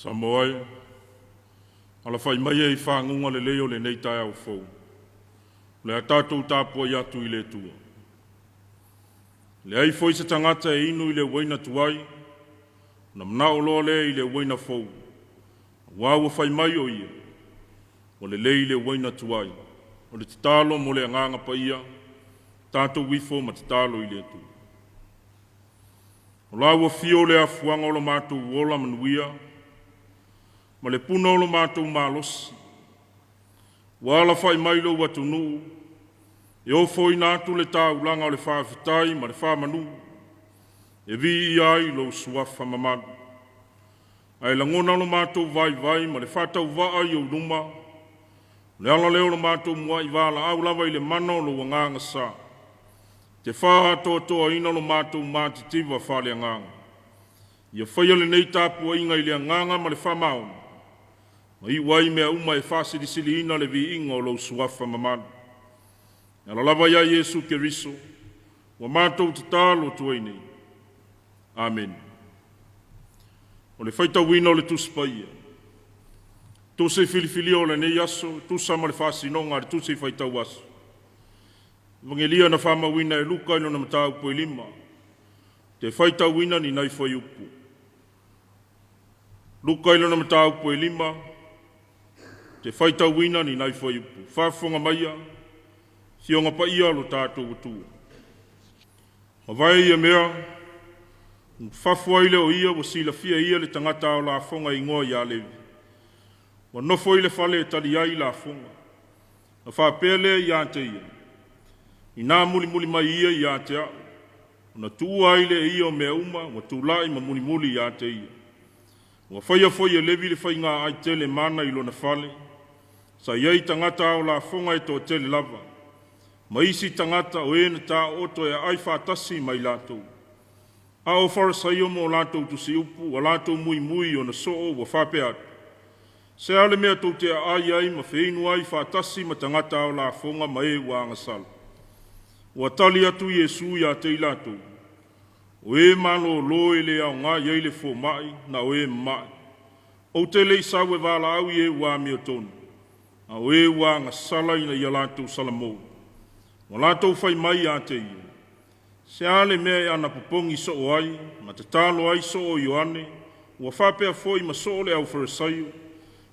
Samoa e, alafai mai e i faguga lelei o lenei taeao fou. O le a tatou tapuai atu i le Atua. Leai foi se tagata e inu i le uaina tuai, ona manao loa lea i le uaina fou, aua ua fai mai o ia, ua lelei le uaina tuai. O le tatalo mo le agaga paia, tatou ifo ma tatalo i le Atua. O la ua fio le afuaga o lo matou ola manuia, ma le puna o lo matou malosi, ua alafai mai lou atunuu, e ofoina atu le taulaga o le faafetai ma le faamanu, e viia ai lou suafa mamalu. Ae lagona lo matou vaivai ma le faatauvaa i ou luma, o le ala lea o lo matou muai valaau lava i le mana o lou agaga sa, te faaatoatoaina lo matou matitiva faaleagaga. Ia faia lenei tapuaiga i le agaga ma le faamaoni, ma iu ai mea uma e faasilisiliina le viiga o lou suafa mamalu. E ala lava ia Iesu Keriso, ua matou tatalo atu ai nei. Amene. O le faitauina o le Tusi Paia, tusi filifilia o lenei aso, tusa ma le faasinoga a le Tusi Faitau Aso. Evagelia na faamauina e Luka i lona mataupu e 5, te faitauina ni nai fuaiupu. Luka i lona mataupu e 5, te faitauina ni nai fuaiupu. Faafofoga maia, Afioga Paia o lo tatou Atua. Mavae ia mea, fafo ai lea o ia ua silafia ia le tagata ao lafoga igoa ia Levi. Ua nofo i le fale e tali ai lafoga. Na faapea lea ia te ia, inā mulimuli mai ia ia te au, ona tuua ai lea ia o mea uma ua tulai ma mulimuli ia te ia. Ua faia foi e Levi le faiga ai tele mana i lona fale, sa i ai tagata ao lafoga e toatele lava, ma isi tagata o e na taooto e aai faatasi ma i latou. A o Farisaio ma o latou tusiupu ua latou muimui ona soo ua faapea atu, se a le mea tou te aai ai ma feinu ai faatasi ma tagata ao lafoga ma e ua agasala. Ua tali atu Iesu ia te i latou, o e malōlō e le aoga i ai le fomai na o e mama'i. Ou te le i sau e valaau i e ua amiotonu, a o e ua agasala ina ia latou salamou. Ua latou fai mai ia te ia, se a le mea e anapopogi soo ai ma tatalo ai soo Ioane, ua faapea foi ma soo le au Farisio,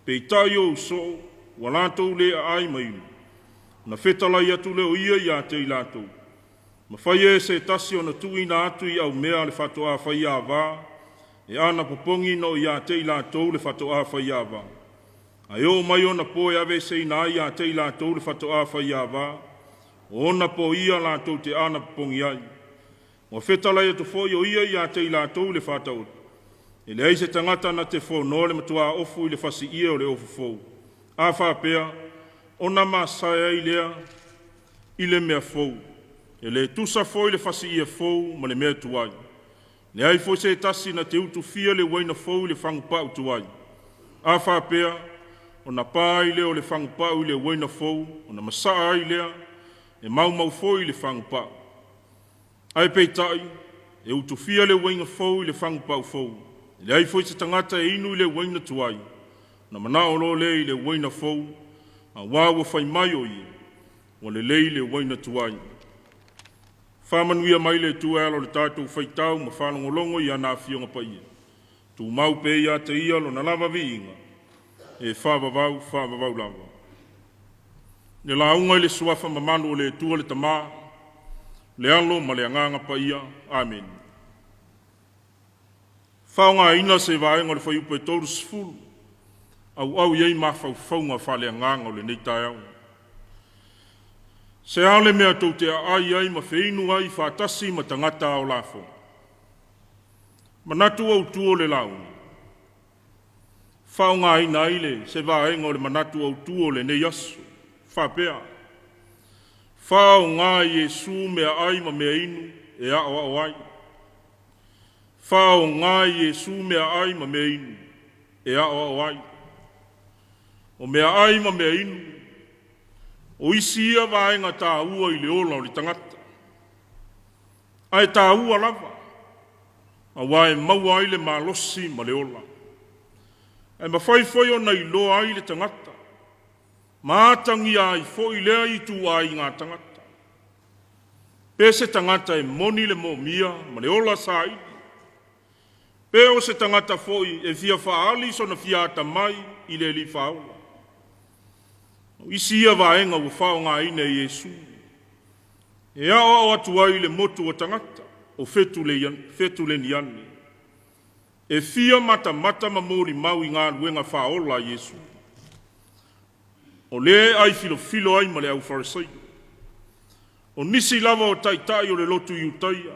peitai o ou soo, ua latou le aai ma inu. Na fetalai atu lea o ia ia te i latou, ma fai e se tasi ona tuuina atu i au mea a le faatoa faiava, e anapopogi na o ia te i latou le faatoa faiava. Ae oo mai ona po e aveeseina ai ia te i latou le faatoa faiava, o ona po ia latou te anapopogi ai. Ua fetalai atu foi o ia ia te i latou le faataoto. E leai se tagata na te fonoa le matua ofu i le fasiie o le ofu fou. A faapea, ona masae ai lea i le mea fou. E le tusa foi le fasiie fou ma le mea tuai. Leai foi se tasi na te utufia le uaina fou i le fagupau tuai. A faapea, ona pa ai lea o le fagupau i le uaina fou, ona masaa ai lea, e maumau foi le fagupau. Ae peitai, e utufia le uaina fou i le fagupau fou. E leai foi se tagata e inu i le uaina tuai, na manao loa lea i le uaina fou, aua ua fai mai o ia, ua lelei le uaina tuai. Faamanuia mai le Atua e ala o le tatou faitau ma faalogologo i ana afioga paia. Tumau pea ia te ia lona lava viiga, e faavavau, faavavau lava. Le lauga i le suafa mamalu o le Atua le Tama, le Alo ma le Agaga Paia. Amene. Faaaogaina se vaega o le fuaiupu e 30, auau i ai mafaufauga faaleagaga o lenei taeao. Se a le mea tou te aai ai ma feinu ai faatasi ma tagata ao lafoga. Manatu autu o le lauga. Faaaogaina ai le se vaega o le manatu autu o lenei aso, faapea: Faaaoga e Iesu meaai ma meainu e aoao ai. Faaaoga e Iesu meaai ma meainu e aoao ai. O meaai ma meainu, o isi ia vaega taua i le ola o le tagata, ae taua lava aua e maua ai le malosi ma le ola. Ae mafai foi ona iloa ai le tagata ma atagia ai foi lea ituaiga tagata. Pe se tagata e moni le moomia ma le ola saili, pe o se tagata foi e fia faaali sona fia atamai i le Alii Faaola. O isi ia vaega ua faaaogaina e Iesu e aoao atu ai i le motu o tagata o Fetuleniane e fia matamata ma molimau i galuega faaola a Iesu, o lea e aifilofilo ai ma le aufarisaio. O nisi lava o taitai o le lotu Iutaia,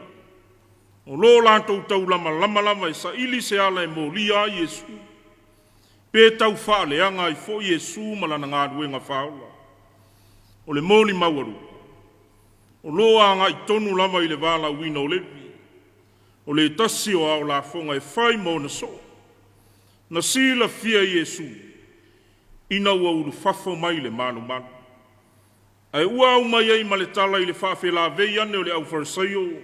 o lo o latou taulamalama lava e saili se ala e molia ai Iesu, pe taufaaleaga ai foi Iesu ma lana galuega faaola. O le molimau a Luka, o lo o agai tonu lava i le valaauina o Levi, o le tasi o ao lafoga e fai ma ona soo. Na silafia e Iesu ina ua ulufafo mai le malumalu, ae ua aumai ai ma le tala i le faafelavei ane o le aufarisaio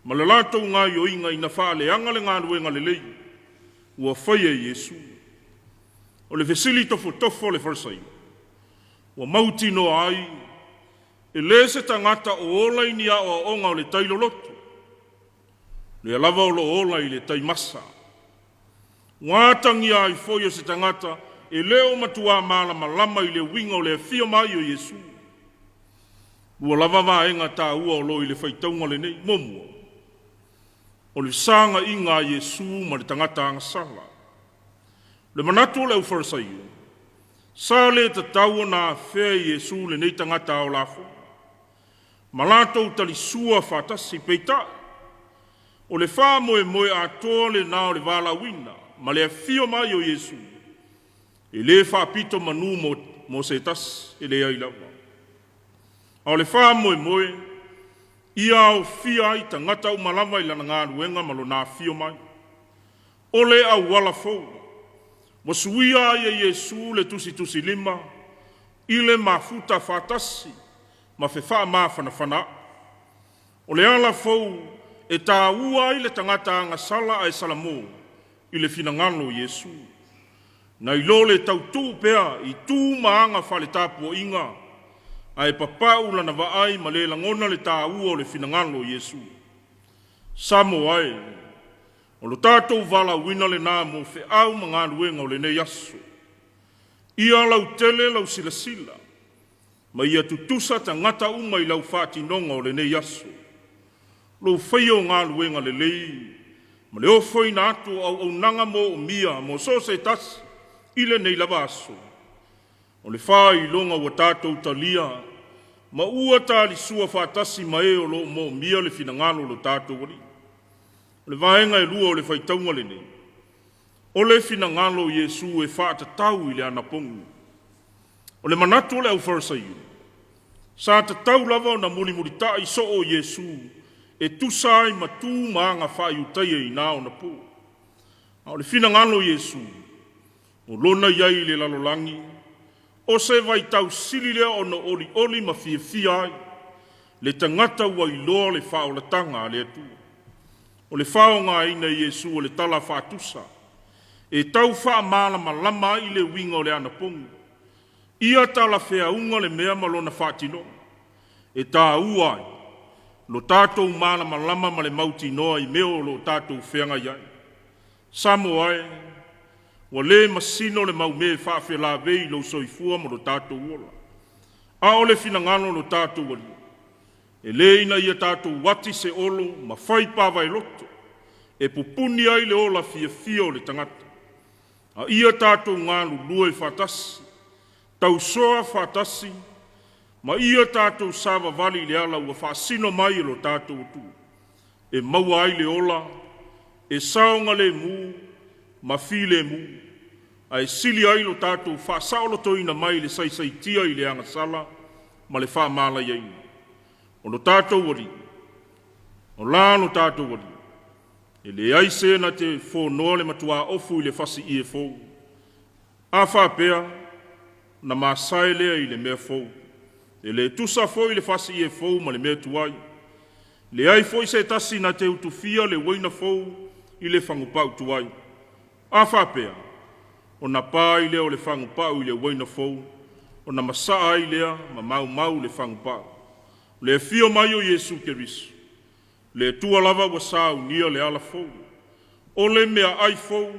ma le latou gaoioiga ina faaleaga le galuega lelei ua faia e Iesu. O le fesili tofotofo a le Farisaio, ua mautinoa ai e le se tagata o ola i ni aoaoga o le tai loloto, lea lava o lo o ola i le tai masa. Ua atagia ai foi o se tagata e le o matua malamalama i le uiga o le afio mai o Iesu. Ua lava vaega taua o lo o i le faitauga lenei. Muamua, o le fesaagaiga a Iesu ma le tagata agasala. O le manatu o le aufarisaio, sa le tatau ona afea e Iesu lenei tagata ao lafoga ma latou talisua faatasi. Peitai, o le faamoemoe atoa lena o le valaauina ma le afio mai o Iesu, e le faapito manu mo se tasi, e leai lava. A o le faamoemoe, ia aofia ai tagata uma lava i lana galuega ma lona afio mai. O le auala fou ua suia ai e Iesu le tusitusilima i le mafuta faatasi ma fefaamafanafanaai. O le ala fou e taua ai le tagata agasala ae salamo i le finagalo o Iesu, nai lo le tautuu pea i tu ma aga faaletapuaiga, ae papau lana vaai ma le lagona le taua o le finagalo o Iesu. Samoa e, o lo tatou valaauina lena mo feau ma galuega o lenei aso. Ia lautele lau silasila, ma ia tutusa tagata uma i lau faatinoga o lenei aso. Lou faia o galuega lelei ma le ofoina atu o auaunaga moomia mo so o se tasi i lenei lava aso, o le faailoga ua tatou talia ma ua talisua faatasi ma e o lo o moomia le finagalo o lo tatou Alii. O le vaega e lua o le faitauga lenei, o le finagalo o Iesu e faatatau i le anapogi. O le manatu o le aufarisaio, sa tatau lava ona mulimulitai soo Iesu e tusa ai ma tu ma aga faaiutaia i na ona po. A o le finagalo o Iesu, o lona i ai i le lalolagi, o se vaitau sili lea ona olioli ma fiafia ai le tagata ua iloa le faaolataga a le Atua. O le faaaogaina e Iesu o le tala faatusa e tau faamalamalama ai le uiga o le anapogi. Ia talafeauga le mea ma lona faatinoga, e taua ai lo tatou malamalama ma le mautinoa i mea o lo o tatou feagai ai. Samoa e, ua le masino le mau mea e faafelavei i lou soifua ma lo tatou ola. A o le finagalo o lo tatou Alii, e le ina ia tatou ati se olo ma fai pavaeloto e pupuni ai le ola fiafia o le tagata, a ia tatou galulue faatasi, tausoa faatasi, ma ia tatou savavali i le ala ua faasino mai e lo tatou Atua, e maua ai le ola e saogalemu ma filemu. Ae sili ai lo tatou faasaolotoina mai le saisaitia i le agasala ma le faamalaiaina. O lo tatou Alii, o la lo tatou Alii, e leai se na te fonoa le matuaofu i le fasiie fou. A faapea, ona masae lea i le mea fou. E le tusa foi le fasiie fou ma le mea tuai. E leai foi se tasi na te utufia le uaina fou i le fagupau tuai. A faapea, ona pa ai lea o le fagupau i le uaina fou, ona masaa ai lea ma maumau le fagupau. O le afio mai o Iesu Keriso, o le Atua lava ua saunia le ala fou, o le meaai fou,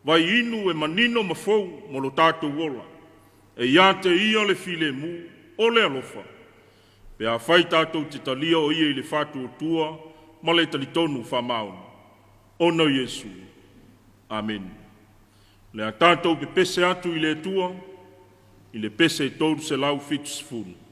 vaiinu e manino ma fou mo lo tatou ola. E ia te Ia le filemu o le alofa, pe afai tatou te talia o Ia i le faatuatua ma le talitonu faamaoni, ona o Iesu. Amene. O le a tatou pepese atu i le Atua i le pese 370.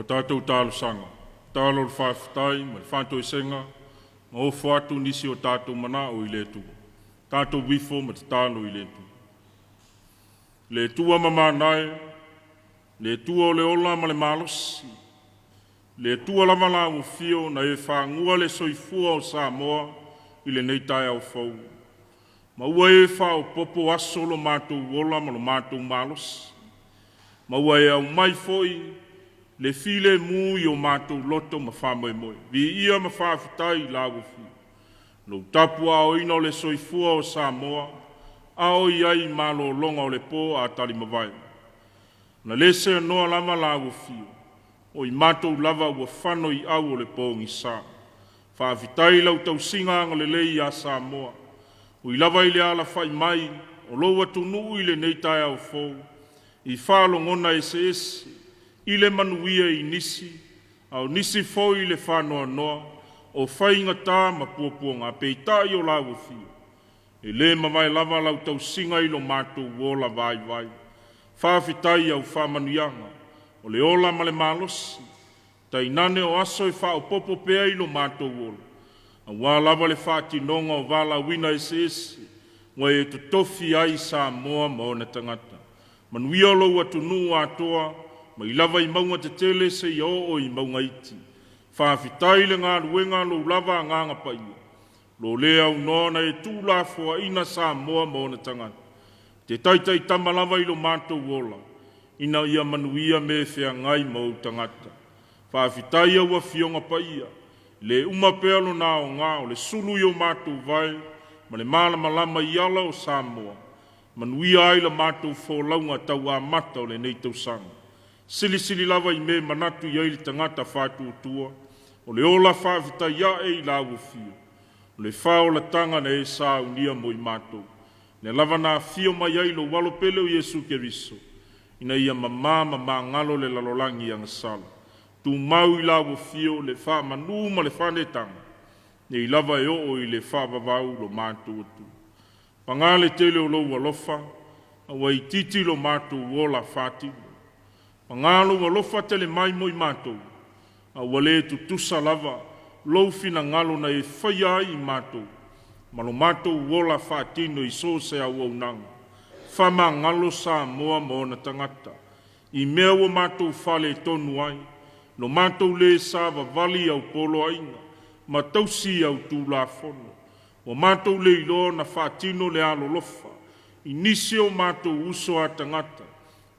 tatou talosaga, tatalo le faafetai ma le faatoesega, ma ofo atu nisi o tatou manao i le Atua. Tatou ifo ma tatalo i le Atua. Le Atua mamana e, le Atua o le ola ma le malosi, le Atua lava la ua fio na e fagua le soifua o Samoa i lenei taeao fou, ma ua e faaopoopo aso lo matou ola ma lo matou malosi, ma ua e aumai foi le filemu i o matou loto ma faamoemoe. Viia ma faafetai i lau Afioga, lou tapuaaoina o le soifua o Samoa, a o i ai i malologa o le po a talimavae. Na le seanoa lava la ua fio, o i matou lava ua fano i au o le pogisa. Faafetai i lau tausiga agalelei ia Samoa, ui lava i le alafai mai o lou atunuu i lenei taeao fou, i faalogona eseese i le manuia i nisi, a o nisi foi i le faanoanoa o faigata ma puapuaga, peitai o la ua fio, e le mavae lava lau tausiga i lo matou ola vaivai. Faafetai i au faamanuiaga o le ola ma le malosi, tainane o aso e faaopoopo pea i lo matou ola, aua lava le faatinoga o valaauina eseese ua e totofi ai Samoa ma ona tagata. Manuia lou atunuu atoa, mai lava i mauga tetele seia oo i mauga iti. Faafetai i le galuega a lou lava Agaga Paia, lo le aunoa ona e tuulafoaiina Samoa ma ona tagata, te taitaitama lava i lo matou ola, ina ia manuia me feagai ma ou tagata. Faafetai au Afioga Paia, le uma pea lona aoga o le sulu i o matou vae ma le malamalama i ala o Samoa, manuia ai la matou folauga tauamata o lenei tausaga. Silisili lava i mea e manatu i ai le tagata faatuatua, o le ola faafetai ae i la ua fio, o le faaolataga na e saunia mo i matou, lea lava na afio mai ai lou alo pele o Iesu Keriso, ina ia mamā ma magalo le lalolagi agasala. Tumau i la ua fio le faamanu ma le faanetaga, nei lava e oo i le faavavau lo matou atu. Paga le tele o lou alofa, a ua itiiti lo matou ola fatino. Paga lou alofa tele mai mo i matou, a ua le tutusa lava lou finagalo na e faia ai i matou, ma lo matou ola faatino i so o se auaunaga. Faamagalo Samoa ma ona tagata, i mea ua matou faaletonu ai, lo matou lē savavali i au poloaiga ma tausi i au Tulafono. Ua matou le iloa ona faatino le alolofa i nisi o matou uso a tagata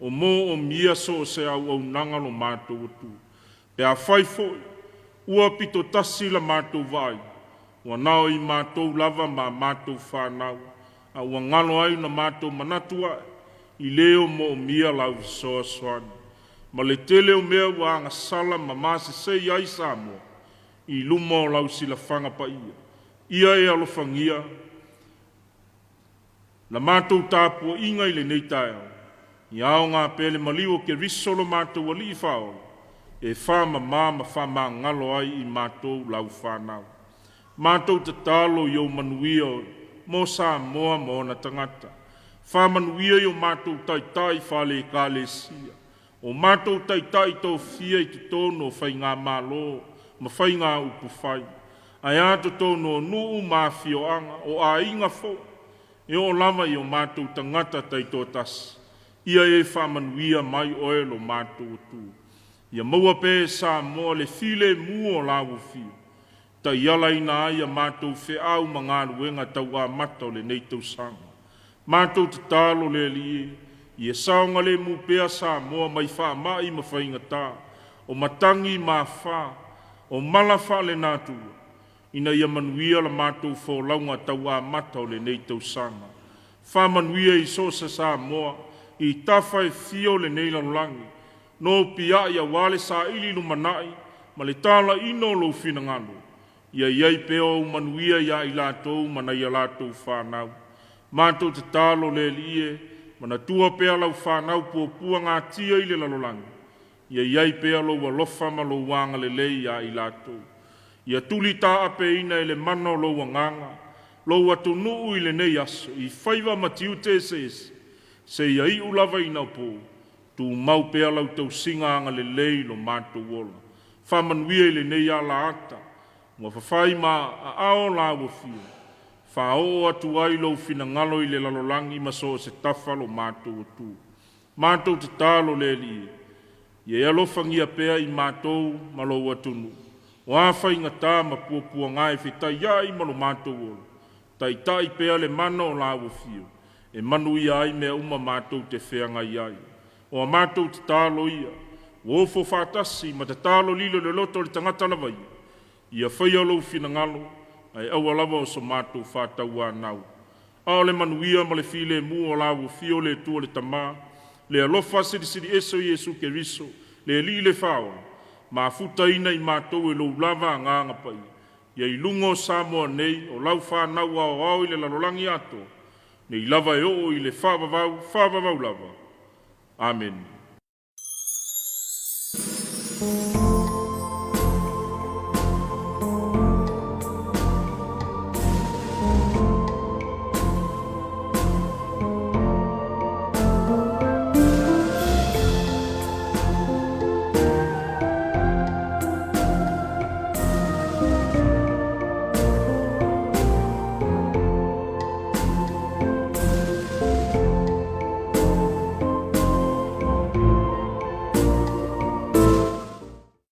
o moomia so o se auaunaga lo matou atu. Pe afai foi ua pitotasi la matou vaai, ua na o i matou lava ma matou fanau, a ua galo ai na matou manatu ae i le o moomia lau fesoasoani. Ma le tele o mea ua agasala ma masesei ai Samoa i luma o lau silafaga paia, ia e alofagia la matou tapuaiga i lenei taeao, ia aoga pea le maliu o Keriso lo matou Alii Faaola, e faamamā ma faamagalo ai i matou lau fanau. Matou tatalo i ou manuia mo Samoa ma ona tagata. Faamanuia i o matou taitai faale-Ekalesia, o matou taitai tofia i totonu o faigamalo ma faiga upufai, ae a totonu o nuu ma afioaga, o aiga foi, e oo lava i o matou tagata taitoatasi. Ia e faamanuia mai oe lo matou Atua. Ia maua pea e Samoa le filemu o la ua fio, taialaina ai a matou feau ma galuega tauamata o lenei tausaga. Matou tatalo le Alii e, ia saogalemu pea Samoa mai faamai ma faigata, o matagi ma afa, o mala faalenatura, ina ia manuia la matou folauga tauamata o lenei tausaga. Faamanuia i so o se Samoa i tafa e fia o lenei lalolagi, nopiai aua le saili lumanai ma le talaiina o lou finagalo, ia i ai pea ou manuia ia i latou ma nai a latou fanau. Matou tatalo le Alii e, manatua pea lau fanau puapuagatia i le lalolagi, ia i ai pea lou alofa ma lou agalelei ia i latou. Ia tuli taapeina e le mana o lou agaga, lou atunuu i lenei aso, i faiva ma tiute eseese, seia iu lava ina po. Tumau pea lau tausiga agalelei i lo matou ola. Faamanuia i lenei alaata ua fafai ma aao la ua fia, faaoo atu ai lou finagalo i le lalolagi ma so o se tafa lo matou atu. Matou tatalo le Alii, ia e alofagia pea i matou ma lou atunuu, o a faigata ma puapuaga e fetaiai ma lo matou ola, taitai pea le mana o la ua fia, e manuia ai mea uma matou te feagai ai. O a matou tatalo ia, ua ofo faatasi ma tatalo lilo i le loto o le tagata lava ia, ia faia lou finagalo, ae aua lava o so matou faatauanau. A o le manuia ma le filemu o la ua fia o le Atua le Tama, le alofa silisili ese o Iesu Keriso, le Alii le Faaola, mafutaina i matou e lou lava Agaga Paia, ia i luga o Samoa nei, o lau fanau aoao i le lalolagi atoa, nei lava e oo i le faavavau, faavavau lava. Amene.